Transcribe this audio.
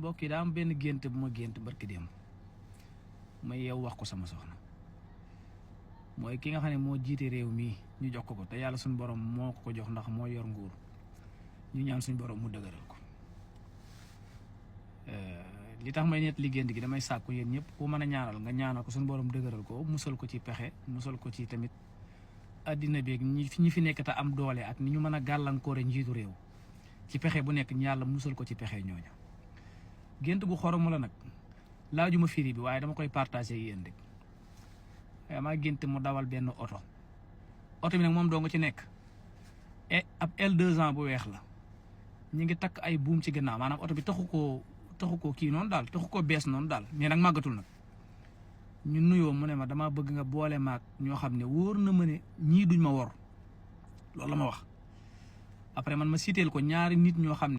mbokk yi daa am benn gént bu ma gént barki dem ma yeew wax ko sama soxna mooy ki nga xam ne moo jiite réew mii ñu jox ko te yàlla suñu borom moo ko jox ndax moo yor nguur ñu ñaan suñu borom mu dëgëral ko. li tax may net li gént gi damay sàkku yéen ñëpp ku mën a ñaanal nga ñaanal ko suñu borom dëgëral ko musal ko ci pexe musal ko ci tamit addina beeg ñi fi nekk te am doole ak ni ñu mën a gàllankoore njiitu réew ci pexe bu nekk yàlla musal ko ci pexe ñooña. gént gu xoromu la nag laajuma firi bi waaye dama koy partagé yéen rek waaye maa gént mu dawal benn oto bi nag moom doo nga ci nekk ab L200 bu weex la ñu ngi takk ay buum ci gannaaw maanaam oto bi taxu koo kii noonu daal taxu koo bees noonu daal mais nag màggatul nag ñu nuyoo mu ne ma dama bëgg nga boole maag ñoo xam ne wóor na ma ne ñii duñ ma wor loolu la ma wax après man ma citeel ko ñaari nit ñoo xam ne